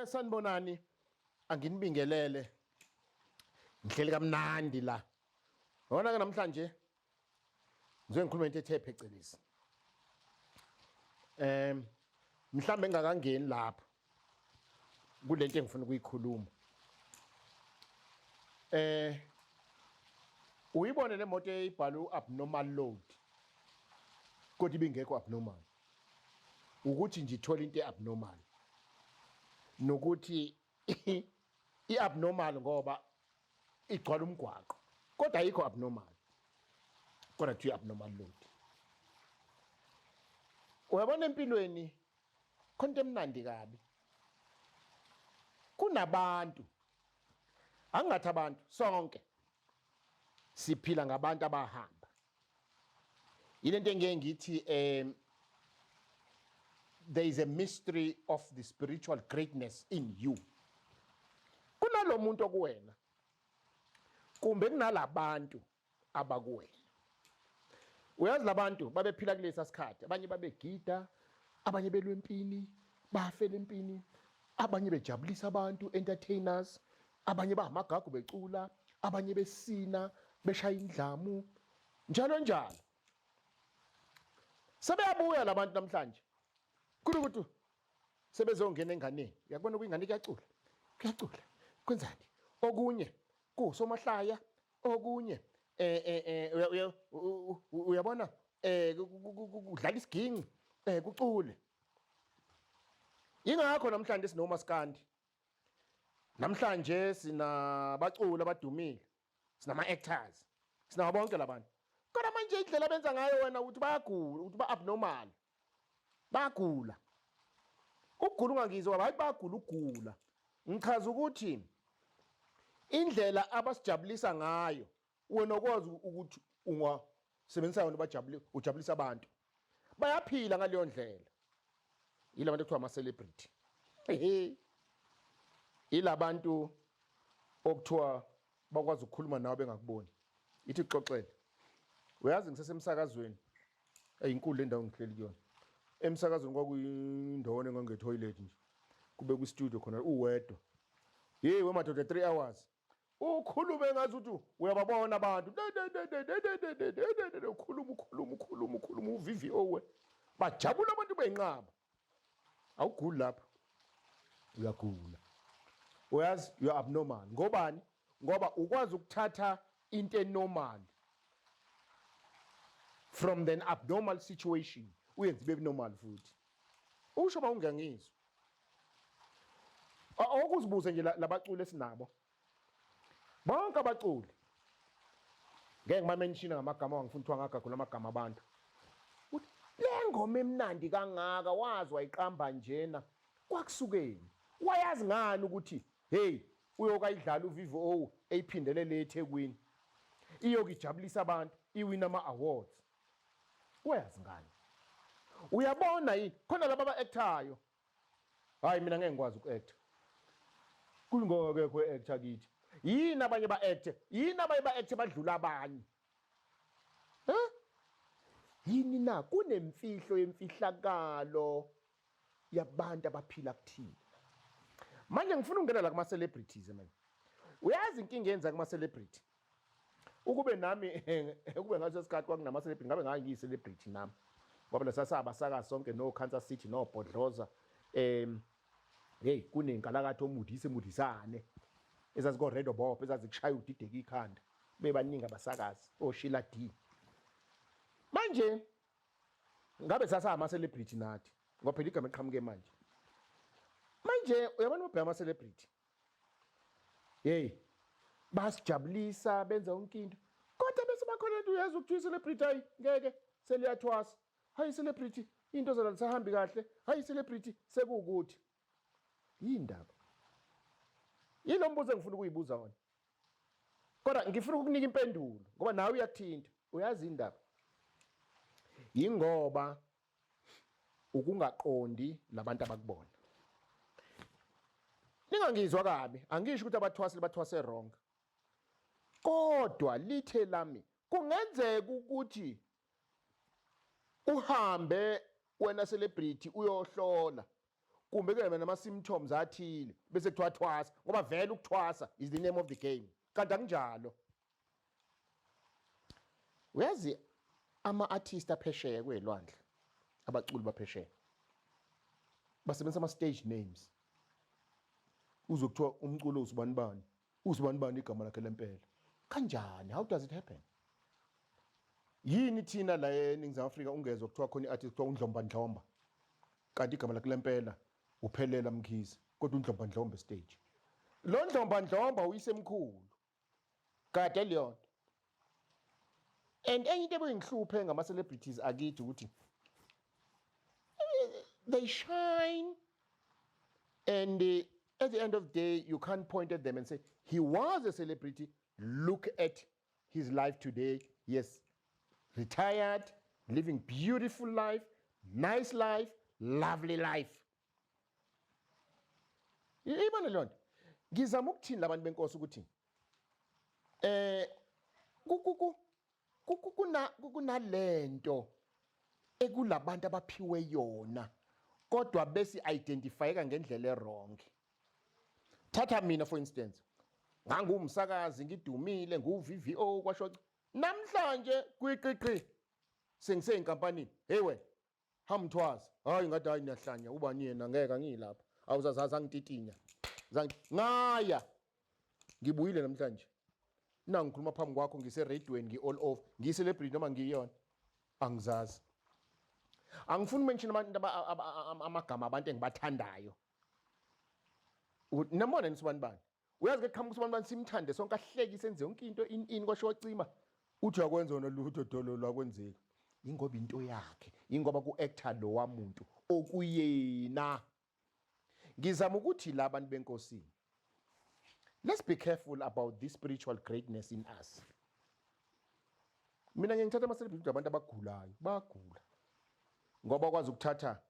Sanibonani, anginibingelele. Ngihleli kamnandi la. Yabona ke namhlanje ngizobe ngikhuluma into ethe phecelezi. Mhlambe ngingakangeni lapho kulento engifuna ukuyikhuluma. Uyibone le moto eyibhalwe abnormal load. Kodwa ibingekho abnormal. Ukuthi nje ithola into eabnormal. Nokuthi i-abnormal ngoba igcwala umgwaqo. Kodwa ayikho abnormal. Kodwa kuthiwa i-abnormal load. Uyabona empilweni khona into emnandi kabi. Kunabantu, angingathi abantu, sonke siphila ngabantu abahamba. Yilento engeke ngithi there is a mystery of the spiritual greatness in you. Kunalo muntu okuwena kumbe kunalabantu abakuwena. Uyazi labantu babephila kulesa sikhathi, abanye babegida, abanye belwe empini, bafela empini, abanye bejabulisa abantu, entertainers, abanye bahamagagu becula, abanye besina, beshaya indlamu, njalo njalo. Sebeyabuya labantu namhlanje. Kulokuthi sebezongena enganeni. Uyakubona kuyingane kuyacula. Kuyacula. Kwenzani? Okunye kusomahlaya, okunye uyabona kudlala isiginci, kucule. Ingakho namhlanje sinomaskandi. Namhlanje sinabaculi abadumile, sinama actors, sinabo bonke labantu. Kodwa manje indlela abenza ngayo wena ukuthi bayagula, ukuthi ba abnormal. Bayagula. Ukugula ungangizwa, hayi bayagula ukugula. Ngichaza ukuthi indlela abasijabulisa ngayo wena ukwazi ukuthi ungasebenzisa yona bajabule, ujabulisa abantu. Bayaphila ngaleyo ndlela. Yila bantu ekuthiwa ama celebrity. Yilabantu okuthiwa bakwazi ukukhuluma nawe bengakuboni. Ithi kuxoxele. Uyazi ngisesemsakazweni. Eyinkulu le ndawo ngihleli kuyona. Emsakazweni kwakuyindawana engange toilet nje. Kube kwi studio khona uwedwa. Hey we madoda 3 hours. Ukhulume ngathi uthi uyababona abantu. Ukhuluma ukhuluma ukhuluma ukhuluma uVVO we. Bajabula abantu benqaba. Awuguli lapha. Uyagula. Uyazi you are abnormal. Ngobani? Ngoba ukwazi ukuthatha into enormal from the abnormal situation uyenze ibe normal futhi. Usho ba ungangizwa. Okuzibuze nje labaculi esinabo. Bonke abaculi. Ngeke ngibamention ngamagama wangifuna kuthiwa ngagagula amagama abantu. Uthi le ngoma emnandi kangaka wazi wayiqamba njena kwakusukeni. Wayazi ngani ukuthi hey uyokayidlala uVVO eyiphindelele eThekwini. Iyokijabulisa abantu, iwina ama awards. Wayazi ngani? Uyabona yini khona laba aba-actayo? Hayi mina ngeke ngikwazi uku-acta. Kungoba akekho e-actor kithi. Yini abanye ba-acte? Yini abanye ba-acte badlula abanye? Eh? Yini na? Kunemfihlo yemfihlakalo yabantu abaphila kuthina. Manje ngifuna ukungena la kuma celebrities manje. Uyazi inkinga yenza kuma celebrity? Ukube nami ukube ngaso sikhathi kwakunama celebrity ngabe ngangiyi celebrity nami. Ngoba lesasabasakazi sonke no Kansas City no Bhodloza. Hey kunenkalakatha omudise mudisane ezaziko Red Bob ezazikushaya udideke ikhanda. Bebaningi abasakazi oShila D. Manje ngabe sasama celebrity nathi ngoba phela igama eqhamuke manje. Manje uyabona ubheka ama celebrity. Hey basijabulisa benza yonke into. Kodwa bese bakhona into uyazi ukuthi celebrity hayi ngeke seliyathwasa. Hayi celebrity into zona lisahambi kahle. Hayi celebrity sekuwukuthi. Yindaba. Yilo mbuzo engifuna ukuyibuza wona, kodwa ngifuna ukukunika impendulo ngoba nawe uyakuthinta, uyazi indaba. Yingoba ukungaqondi labantu abakubona. Ningangizwa kabi, angisho ukuthi abathwasile bathwase wrong, kodwa lithe lami kungenzeka ukuthi uhambe wena celebrity uyohlola kumbe kube nama symptoms athile bese kuthiwa thwasa, ngoba vele ukuthwasa is the name of the game, kanti akunjalo. Uyazi, ama-artist aphesheya kwelwandle, abaculi baphesheya basebenzisa ama-stage names. Uzokuthiwa umculo usibani bani, usibani bani igama lakhe lempela. Kanjani? How does it happen? Yini thina la eNingizimu Afrika ungezwa kuthiwa khona i-artist kuthiwa uNdlomba Ndlomba, kanti igama lakhe lempela uPhelela Mkhize, kodwa uNdlomba Ndlomba stage? Lo Ndlomba Ndlomba uyisemkhulu kade leyo nto. And enye into ebeyingihluphe ngama-celebrities akithi ukuthi they shine and at the end of the day you can't point at them and say he was a celebrity. Look at his life today. Yes, retired, living beautiful life, nice life, lovely life. Ibona leyo nto. Ngizama ukuthini labantu benkosi? Ukuthi kunalento ekulabantu abaphiwe yona kodwa bese identifyeka ngendlela e-wrong. Thatha mina, for instance, ngangumsakazi, ngidumile, ngu-VVO kwasho. Namhlanje kwiqiqi sengiseyinkampanini, hey wena, hamthwaza. Hayi, ngathi hayi, niyahlanya, ubani yena? Ngeke, angiyilapha, awuzazazi angititinya. Ngaya, ngibuyile namhlanje na ngikhuluma phambi kwakho, ngiseradweni, ngi-all off, ngiyi-celebrity noma ngiyiyona, angizazi. Angifuni umention abantu amagama abantu engibathandayo ukuthi nambona nisibani bani. Uyazi ke, qhamuka usibani bani, simthande sonke, ahlekise, enze yonke into in kwasho wacima, uthi uyakwenza wona lutho dolo lwakwenzeka. Ingoba into yakhe, ingoba ku-actor lowa muntu okuyena. Ngizama ukuthi la bantu benkosini, let's be careful about this spiritual greatness in us. Mina ngiyengithatha ama-celebrity abantu abagulayo, bayagula ngoba bakwazi ukuthatha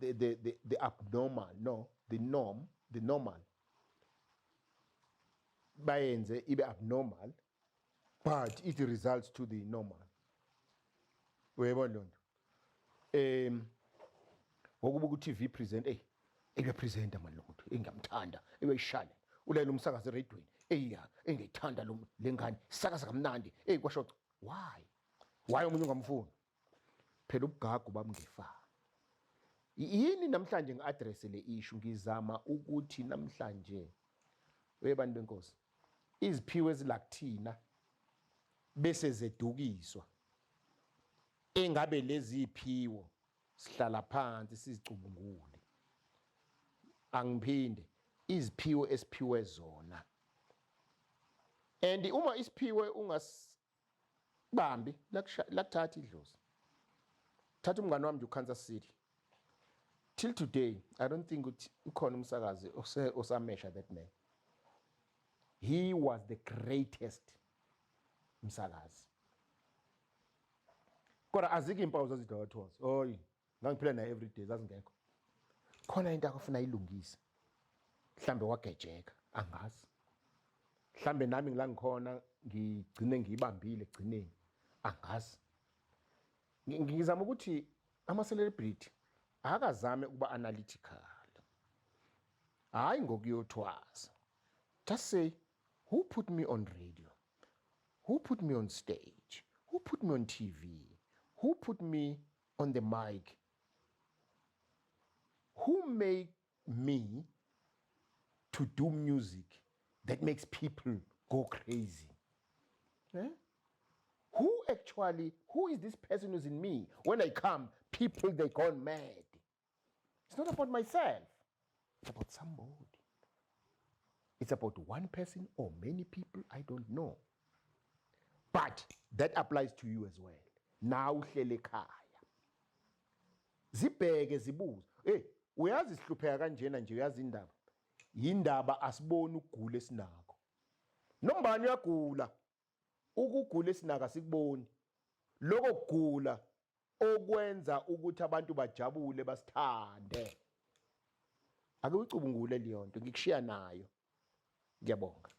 the abnormal, no, the norm, the normal, bayenze ibe abnormal, but it results to the normal. Uyayibona leyo nto? Ngokuba ku-TV present, ey, ebepresenta mani lo muntu, engiyamthanda, ebeyishaya, ulayela umsakazo eradweni, eya, engiyithanda lo lengane, sakaza kamnandi, ey, kwasho. Why omunye ungamfuni? Phela ubugagu bamngefani. Yini namhlanje ngi-address le issue? Ngizama ukuthi namhlanje, webantu benkosi, iziphiwo ezila kuthina bese zedukiswa. Engabe lezi iphiwo sihlala phansi sizicubungule. Angiphinde, iziphiwo esiphiwe zona, and uma isiphiwe ungasibambi, lakuthatha idlozi. Thatha umngane wami nje, uKansas City. Till today I don't think ukuthi ukhona umsakazi osamesha that man. He was the greatest umsakazi, kodwa azikho impawu zazidokothoza. Oyi, ngangiphila naye every day, zazingekho. Khona into akafuna ayilungise, mhlambe wagejeka, angazi. Mhlambe nami ngila ngikhona ngigcine ngiyibambile egcineni, angazi. Ngizama ukuthi ama-celebrity akazame ukuba analytical, hhayi ngokuyothwasa. Just say, who put me on radio? Who put me on stage? Who put me on TV? Who put me on the mic? Who made me to do music that makes people go crazy, eh? Who actually, who is this person who's in me? When I come, people, they gone mad. It's not about myself, it's about somebody. It's about one person or many people, I don't know, but that applies to you as well. Now uhlele ekhaya, zibheke, zibuze. Hey, uyazi sihlupheka kanjena nje, uyazi indaba. Yindaba asiboni ukugula esinako. Nombani uyagula. Ukugula esinako asikuboni. Lokho kugula okwenza ukuthi abantu bajabule basithande. Ake uyicubungule leyo nto, ngikushiya nayo. Ngiyabonga.